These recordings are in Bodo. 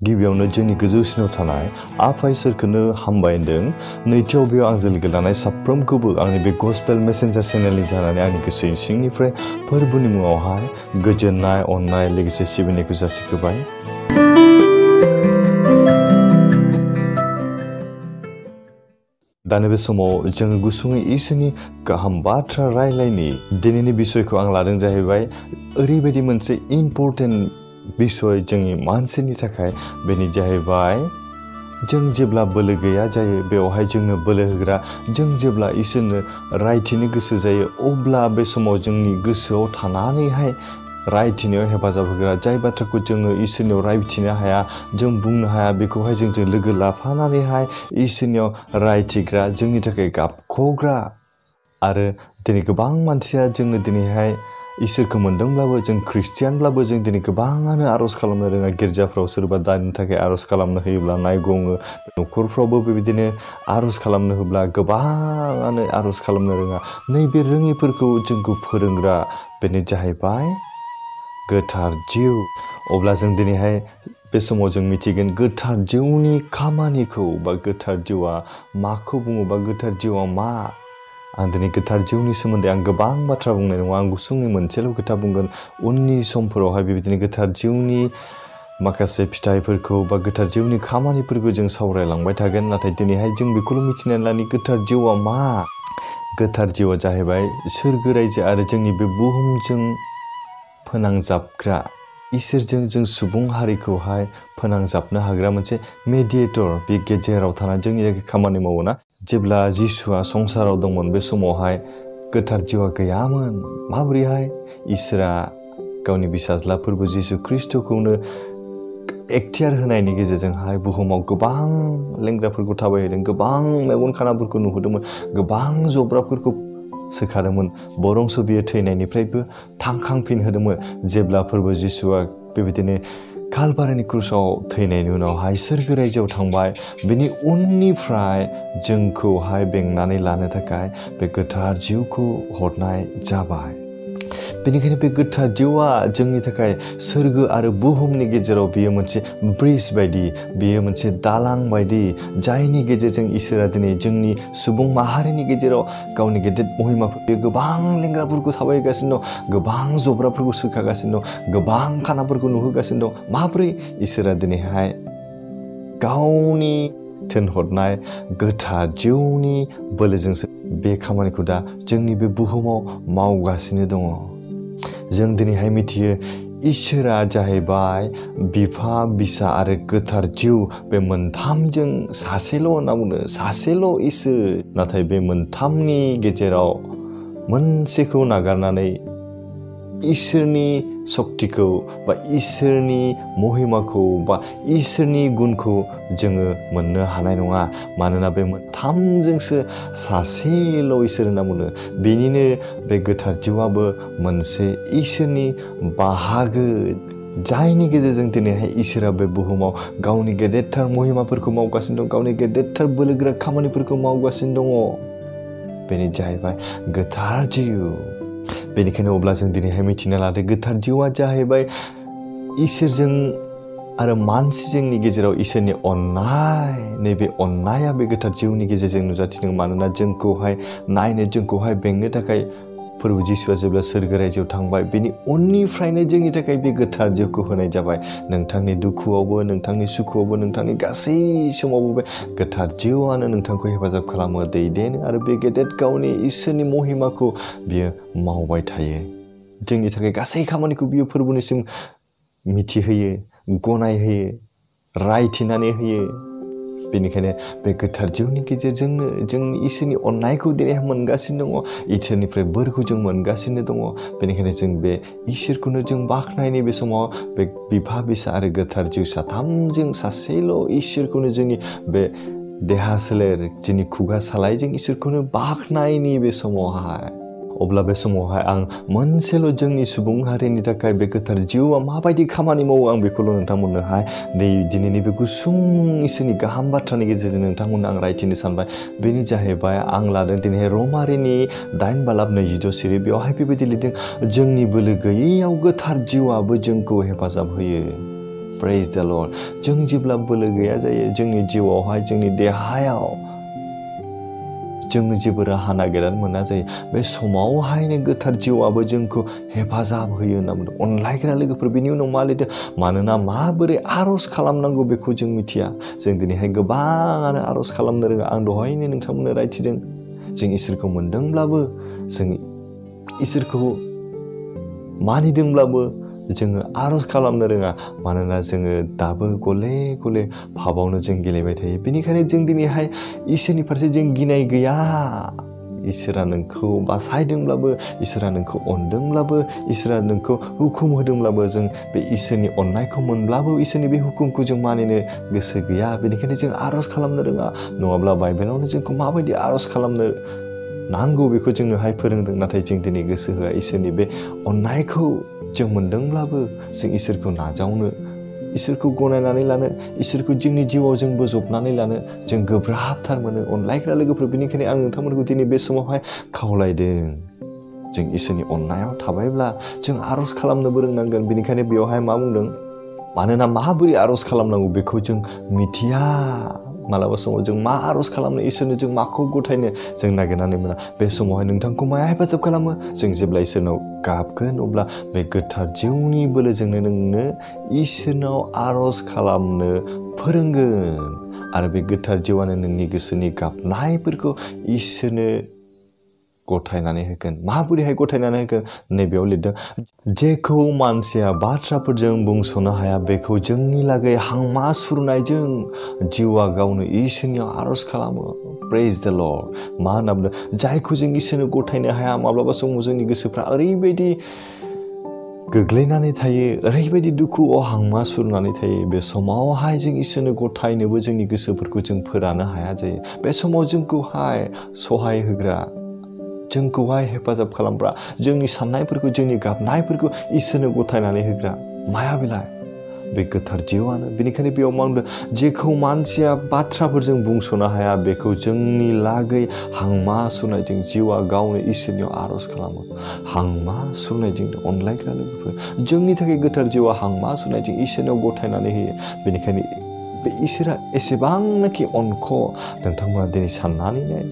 गिबियावनो जोंनि गोजौसिनाव थानाय आफा इसोरखौनो हामबाय होनदों। नैथियाव बेयाव आंजों लोगो लानाय साफ्रोमखौबो आंनि बे गस्पेल मेसेन्जार चेनेलनि जानानै आंनि गोसो सिंनिफ्राय फोरबोनि मुङावहाय गोजोननाय अननाय लोगोसे सिबिनायखौ जासिग्रोबाय। दानि बे समाव जोङो गुसुङै इसोरनि गाहाम बाथ्रा रायलायनि दिनैनि बिसयखौ आं लादों जाहैबाय ओरैबायदि मोनसे इम्पर्टेन्ट बिसय जोंनि मानसिनि थाखाय। बेनि जाहैबाय जों जेब्ला बोलो गैया जायो बेवहाय जोंनो बोलो होग्रा, जों जेब्ला इसोरनो रायथिनो गोसो जायो अब्ला बे समाव जोंनि गोसोआव थानानैहाय रायथिनायाव हेफाजाब होग्रा, जाय बाथ्राखौ जोङो इसोरनियाव रायथिनो हाया, जों बुंनो हाया, बेखौहाय जोंजों लोगो लाफानानैहाय इसोरनियाव रायथिग्रा, जोंनि थाखाय गाबख'ग्रा। आरो दिनै गोबां मानसिया जोङो दिनैहाय इसोरखौ मोनदोंब्लाबो जों ख्रिस्टियानब्लाबो जों दिनै गोबाङानो आर'ज खालामनो रोङा। गिर्जाफ्राव सोरबा दानि थाखाय आर'ज खालामनो होयोब्ला नायगङो, न'खरफ्रावबो बेबायदिनो आर'ज खालामनो होब्ला गोबाङानो आर'ज खालामनो रोङा। नैबे रोङिफोरखौ जोंखौ फोरोंग्रा बेनो जाहैबाय गोथार जिउ। अब्ला जों दिनैहाय बे समाव जों मिथिगोन गोथार जिउनि खामानिखौ, बा गोथार जिउआ माखौ बुङो, बा गोथार जिउआ मा। आं दिनै गोथार जिउनि सोमोन्दै आं गोबां बाथ्रा बुंनाय नङा, आं गुसुङै मोनसेल' खोथा बुंगोन। उननि समफोरावहाय बेबायदिनो गोथार जिउनि माखासे फिथाइफोरखौ बा गोथार जिउनि खामानिफोरखौ जों सावरायलांबाय थागोन। नाथाय दिनैहाय जों बेखौल' मिथिनानै लानि गोथार जिउआ मा। गोथार जिउआ जाहैबाय सोरगो रायजो आरो जोंनि बे बुहुमजों फोनांजाबग्रा, इसोरजों जों सुबुं हारिखौहाय फोनांजाबनो हाग्रा मोनसे मेडिएटर, बे गेजेराव थानानै जोंनि थाखाय खामानि मावोना। जेब्ला जिसुआ संसाराव दंमोन बे समावहाय गोथार जिउआ गैयामोन। माबोरैहाय इसोरा गावनि फिसाज्ला फोरबो जिसु ख्रिस्ट'खौनो एखथियार होनायनि गेजेरजोंहाय बुहुमाव गोबां लेंग्राफोरखौ थाबायहोदों, गोबां मेगन खानाफोरखौ नुहोदोंमोन, गोबां जब्राफोरखौ सोखादोंमोन, बरंसो बियो थैनायनिफ्रायबो थांखांफिनहोदोंमोन। जेब्ला फोरबो जिसुआ बेबायदिनो कालभारिनि क्रुसाव थैनायनि उनावहाय सोरगो रायजोआव थांबाय, बेनि उननिफ्राय जोंखौहाय बेंनानै लानो थाखाय बे गोथार जिउखौ हरनाय जाबाय। बेनिखायनो बे गोथार जिउआ जोंनि थाखाय सोरगो आरो बुहुमनि गेजेराव बियो मोनसे ब्रिज बायदि, बियो मोनसे दालां बायदि, जायनि गेजेरजों इसोरा दिनै जोंनि सुबुं माहारिनि गेजेराव गावनि गेदेर महिमाफोर, बे गोबां लेंग्राफोरखौ थाबायगासिनो दं, गोबां जब्राफोरखौ सोखागासिनो दं, गोबां खानाफोरखौ नुहोगासिनो दं। माब्रै इसोरा दिनैहाय गावनि थिनहरनाय गोथार जिउनि बोलोजोंसो बे खामानिखौ दा जोंनि बे बुहुमाव मावगासिनो दङ। जों दिनैहाय मिथियो इसोरा जाहैबाय बिफा, बिसा आरो गोथार जिउ, बे मोनथामजों सासेल' होनना बुंदों, सासेल' इसोर। नाथाय बे मोनथामनि गेजेराव मोनसेखौ नागारनानै इसोरनि सक्तिखौ बा इसोरनि महिमाखौ बा इसोरनि गुनखौ जोङो मोननो हानाय नङा। मानोना बे मोनथामजोंसो सासेल' इसोर होनना बुंदों। बेनिनो बे गोथार जिउआबो मोनसे इसोरनि बाहागो, जायनि गेजेरजों दिनैहाय इसोरा बे बुहुमाव गावनि गेदेरथार महिमाफोरखौ मावगासिनो दं, गावनि गेदेरथार बोलोगोरा खामानिफोरखौ मावगासिनो दङ। बेनो जाहैबाय गोथार जिउ। बेनिखायनो अब्ला जों दिनैहाय मिथिना लादो गोथार जिउआ जाहैबाय इसोरजों आरो मानसिजोंनि गेजेराव इसोरनि अननाय। नैबे अननाया बे गोथार जिउनि गेजेरजों नुजाथिदों। मानोना जोंखौहाय नायनो, जोंखौहाय बेंनो थाखाय फोरबो जिसुआ जेब्ला सोरगो रायजोआव थांबाय, बेनि उननिफ्रायनो जोंनि थाखाय बे गोथार जिउखौ होनाय जाबाय। नोंथांनि दुखुआवबो, नोंथांनि सुखुआवबो, नोंथांनि गासै समावबो बे गोथार जिउआनो नोंथांखौ हेफाजाब खालामो, दैदेनो आरो बे गेदेर गावनि इसोरनि महिमाखौ बियो मावबाय थायो। जोंनि थाखाय गासै खामानिखौ बियो फोरबोनिसिम मिथिहोयो, गनायहोयो, रायथिनानै होयो। बेनिखायनो बे गोथार जिउनि गेजेरजोंनो जोंनि इसोरनि अननायखौ दिनैहाय मोनगासिनो दङ, इसोरनिफ्राय बोरखौ जों मोनगासिनो दङ। बेनिखायनो जों बे इसोरखौनो जों बाख्नायनि बे समाव बे बिफा, बिसा आरो गोथार जिउ साथामजों सासेल' इसोरखौनो जोंनि बे देहा सोलेर, जोंनि खुगा सालायजों इसोरखौनो बाख्नायनि बे समावहाय। अब्ला बे समावहाय आं मोनसेल' जोंनि सुबुं हारिनि थाखाय बे गोथार जिउआ माबायदि खामानि मावो आं बेखौल' नोंथांमोननोहाय दिनैनि बे गुसुं इसोरनि गाहाम बाथ्रानि गेजेरजों नोंथांमोननो आं रायथिनो सानबाय। बेनो जाहैबाय आं लादों दिनैहाय रमारिनि 8:22 सिरि, बेवहाय बेबायदि लिरदों, जोंनि बोलो गैयैयाव गोथार जिउआबो जोंखौ हेफाजाब होयो। प्रेज द लर्ड जों जेब्ला बोलो गैया जायो जोंनि जिउआवहाय जोंनि देहायाव जों जेबो राहा नागिरनानै मोना जायो बे समावहायनो गोथार जिउआबो जोंखौ हेफाजाब होयो होनना बुंदों अनलायग्रा लोगोफोर बेनि उनाव मा लिरदों मानोना माबोरै आर'ज खालामनांगौ बेखौ जों मिथिया जों दिनैहाय गोबाङानो आर'ज खालामनो रोङा आं दहायनो नोंथांमोननो रायथिदों जों इसोरखौ मोनदोंब्लाबो जों इसोरखौ मानिदोंब्लाबो जोङो आर'ज खालामनो रोङा मानोना जोङो दाबो गले गले पापावनो जों गेलेबाय थायो बेनिखायनो जों दिनैहाय इसोरनि फारसे जों गिनाय गैया इसोरा नोंखौ बासायदोंब्लाबो इसोरा नोंखौ अनदोंब्लाबो इसोरा नोंखौ हुकुम होदोंब्लाबो जों बे इसोरनि अननायखौ मोनब्लाबो इसोरनि बे हुकुमखौ जों मानिनो गोसो गैया बेनिखायनो जों आर'ज खालामनो रोङा नङाब्ला बाइबेलावनो जोंखौ माबायदि आर'ज खालामनो नांगौ बेखौ जोंनोहाय फोरोंदों नाथाय जों दिनै गोसो होआ इसोरनि बे अननायखौ जों मोनदोंब्लाबो जों इसोरखौ नाजावनो इसोरखौ गनायनानै लानो इसोरखौ जोंनि जिउआव जों बोजबनानै लानो जों गोब्राबथार मोनो अनलायग्रा लोगोफोर बेनिखायनो आं नोंथांमोनखौ दिनै बे समावहाय खावलायदों जों इसोरनि अननायाव थाबायब्ला जों आर'ज खालामनोबो रोंनांगोन बेनिखायनो बेवहाय मा बुंदों मानोना माबोरै आर'ज खालामनांगौ बेखौ जों मिथिया मालाबा समाव जों मा आर'ज खालामनो इसोरनो जों माखौ गथायनो जों नागिरनानै मोना बे समावहाय नोंथांखौ माया हेफाजाब खालामो जों जेब्ला इसोरनाव गाबगोन अब्ला बे गोथार जिउनि बोलोजोंनो नोंनो इसोरनाव आर'ज खालामनो फोरोंगोन आरो बे गोथार जिउआनो नोंनि गोसोनि गाबनायफोरखौ इसोरनो गथायनानै होगोन माबोरैहाय गथायनानै होगोन नैबेयाव लिरदों जेखौ मानसिया बाथ्राफोरजों बुंस'नो हाया बेखौ जोंनि लागै हांमा सुरनायजों जिउआ गावनो इसोरनियाव आर'ज खालामो प्रेज द लर्ड मा होनना बुंदों जायखौ जों इसोरनो गथायनो हाया माब्लाबा समाव जोंनि गोसोफ्रा ओरैबायदि गोग्लैनानै थायो ओरैबायदि दुखुआव हांमा सुरनानै थायो बे समावहाय जों इसोरनो गथायनोबो जोंनि गोसोफोरखौ जों फोरानो हाया जायो बे समाव जोंखौहाय सहाय होग्रा जोंखौहाय हेफाजाब खालामग्रा जोंनि साननायफोरखौ जोंनि गाबनायफोरखौ इसोरनो गथायनानै होग्रा माया बेलाय बे गोथार जिउआनो बेनिखायनो बेयाव मा होनदों जेखौ मानसिया बाथ्राफोरजों बुंस'नो हाया बेखौ जोंनि लागै हांमा सुरनायजों जिउआ गावनो इसोरनियाव आर'ज खालामो हांमा सुरनायजों अनलायग्रा लोगोफोर जोंनि थाखाय गोथार जिउआ हांमा सुरनायजों इसोरनियाव गथायनानै होयो बेनिखायनो बे इसोरा एसेबांनाखि अनख' नोंथांमोना दिनै साननानै नाय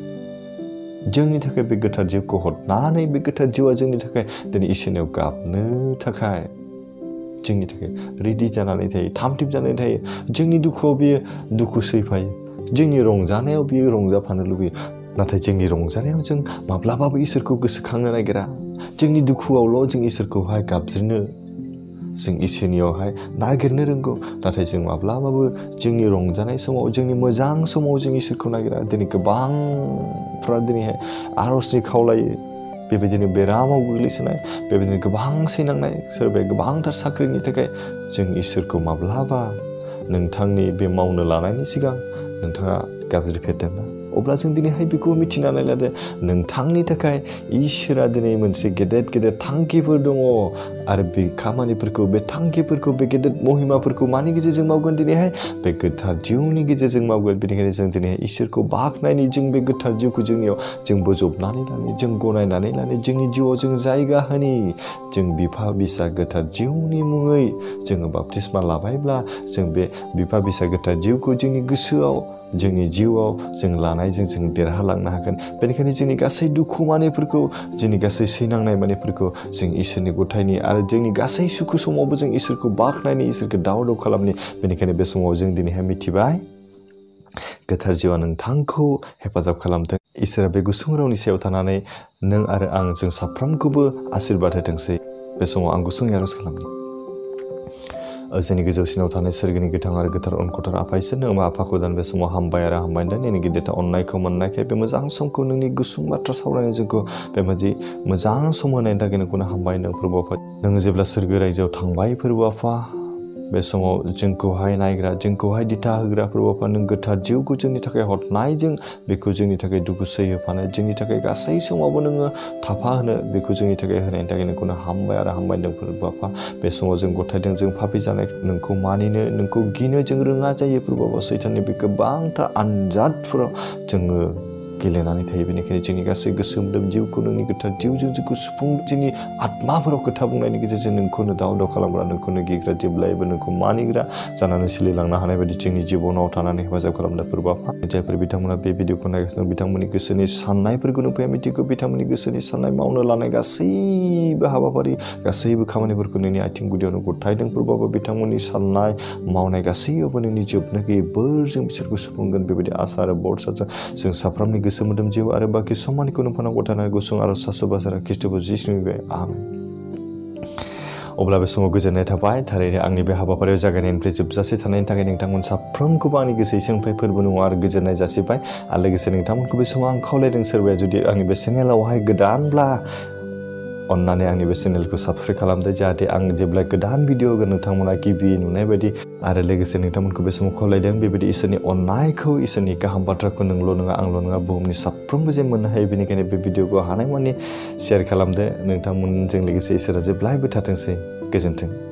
जोंनि थाखाय बे गोथार जिउखौ हरनानै बे गोथार जिउआ जोंनि थाखाय दिनै इसोरनियाव गाबनो थाखाय जोंनि थाखाय रेडि जानानै थायो थाम-थिम जानानै थायो जोंनि दुखुआव बियो दुखु सैफायो जोंनि रंजानायाव बियो रंजाफानो लुबैयो नाथाय जोंनि रंजानायाव जों माब्लाबाबो इसोरखौ गोसोखांनो नागिरा जोंनि दुखुआवल' जों इसोरखौहाय गाबज्रिनो जों इसोरनियावहाय नागिरनो रोंगौ नाथाय जों माब्लाबाबो जोंनि रंजानाय समाव जोंनि मोजां समाव जों इसोरखौ नागिरा दिनै गोबांफ्रा दिनैहाय आर'जनि खावलायो बेबायदिनो बेरामाव गोग्लैसोनाय बेबायदिनो गोबां सैनांनाय सोरबाया गोबांथार साख्रिनि थाखाय जों इसोरखौ माब्लाबा नोंथांनि बे मावनो लानायनि सिगां नोंथाङा गाबज्रिफेरदोंना अब्ला जों दिनैहाय बेखौ मिथिनानै लादो नोंथांनि थाखाय इसोरा दिनै मोनसे गेदेर गेदेर थांखिफोर दङ आरो बे खामानिफोरखौ बे थांखिफोरखौ बे गेदेर महिमाफोरखौ मानि गेजेरजों मावगोन दिनैहाय बे गोथार जिउनि गेजेरजों मावगोन बेनिखायनो जों दिनैहाय इसोरखौ बाख्नायनि जों बे गोथार जिउखौ जोंनियाव जों बोजबनानै लानो जों गनायनानै लानो जोंनि जिउआव जों जायगा होनि जों बिफा बिसा गोथार जिउनि मुङै जोङो बाप्तिस्मा लाबायब्ला जों बे बिफा बिसा गोथार जिउखौ जोंनि गोसोआव जोंनि जिउआव जों लानायजों जों देरहालांनो हागोन बेनिखायनो जोंनि गासै दुखु मानेफोरखौ जोंनि गासै सैनांनाय मानेफोरखौ जों इसोरनि गथायनि आरो जोंनि गासै सुखु समावबो जों इसोरखौ बाख्नायनि इसोरखौ दाव दाव खालामनि बेनिखायनो बे समाव जों दिनैहाय मिथिबाय गोथार जिउआ नोंथांखौ हेफाजाब खालामथों इसोरा बे गुसुं रावनि सायाव थानानै नों आरो आं जों साफ्रोमखौबो आशीर्बाद होथोंसै बे समाव आं गुसुङै आर'ज खालामनि जोंनि गोजौसिनाव थानाय सोरगिनि गोथां आरो गोथार अनख'थार आफा इसोरनो आफाखौ दान बे समाव हामबाय आरो हामबाय नोंनि गिदिरथा अननायखौ मोननायखाय बे मोजां समखौ नोंनि गुसुं बाथ्रा सावरायनो जोंखौ बेबायदि मोजां सम होनायनि थाखाय नोंखौनो हामबाय नों फोरबो आफा नों जेब्ला सोरगो रायजोआव थांबाय फोरबो आफा बे समाव जोंखौहाय नायग्रा जोंखौहाय दिथा होग्रा फोरबो आफा नों गोथार जिउखौ जोंनि थाखाय हरनायजों बेखौ जोंनि थाखाय दुखु सैहोफानो जोंनि थाखाय गासै समावबो नोङो थाफा होनो बेखौ जोंनि थाखाय होनायनि थाखाय नोंखौनो हामबाय आरो हामबाय नों फोरबो आफा बे समाव जों गथायदों जों पापि जानाय नोंखौ मानिनो नोंखौ गिनो जों रोङा जायो फोरबो आफा सैताननि बे गोबांथार आनजादफोराव जोङो गेलेनानै थायो। बेनिखायनो जोंनि गासै गोसो मोदोम जिउखौ नोंनि गोथार जिउजों जोंखौ सुफुं जोंनि आत्माफोराव खोथा बुंनायनि गेजेरजों नोंखौनो दाव दाव खालामग्रा, नोंखौनो गिग्रा, जेब्लायबो नोंखौ मानिग्रा जानानै सोलिलांनो हानाय बायदि जोंनि जिबनाव थानानै हेफाजाब खालामनो फोरबो आफा। जायफोर बिथांमोना बे भिडिअखौ नायगासिनो बिथांमोननि गोसोनि साननायफोरखौ नोंथाङा मिथिगौ। बिथांमोननि गोसोनि साननाय मावनो लानाय गासैबो हाबाफारि, गासैबो खामानिफोरखौ नोंनि आथिं गुदियावनो गथायदों फोरबाबो बिथांमोननि साननाय मावनाय गासैयावबो नोंनि जोबनो गैयै बोरजों बिसोरखौ सुफुंगोन। बेबायदि आसा आरो बरसाजों जों साफ्रोमनि गोसो मोदोम जिउ आरो बाखि समानिखौ नोंफानाव गथायनानै गुसुं आरो सासो बाजारा खृष्टबो जिसुनिफ्राय आमेन। अब्ला बे समाव गोजोननाय थाबाय। थारैनो आंनि बे हाबाफारियाव जागायनायनिफ्राय जोबजासे थानायनि थाखाय नोंथांमोन साफ्रोमखौबो आंनि गोसो इसोरनिफ्राय फोरबो नङा आरो गोजोननाय जासिबाय। आरो लोगोसे नोंथांमोनखौ बे समाव आं खावलायदों, सोरबाया जुदि आंनि बे चेनेलावहाय गोदानब्ला अन्नानै आंनि बे चेनेलखौ साबस्क्राइब खालामदो, जाहाथे आं जेब्ला गोदान भिडिअ होगोन नोंथांमोना गिबि नुनाय बायदि। आरो लोगोसे नोंथांमोनखौ बे समाव खावलायदों, बेबायदि इसोरनि अननायखौ, इसोरनि गाहाम बाथ्राखौ नोंल' नङा आंल' नङा बुहुमनि साफ्रोमबो जे मोननो हायो। बेनिखायनो बे भिडिअखौ हानायमानि शेयार खालामदो। नोंथांमोनजों लोगोसे इसोरा जेब्लायबो थाथोंसै। गोजोन्थों।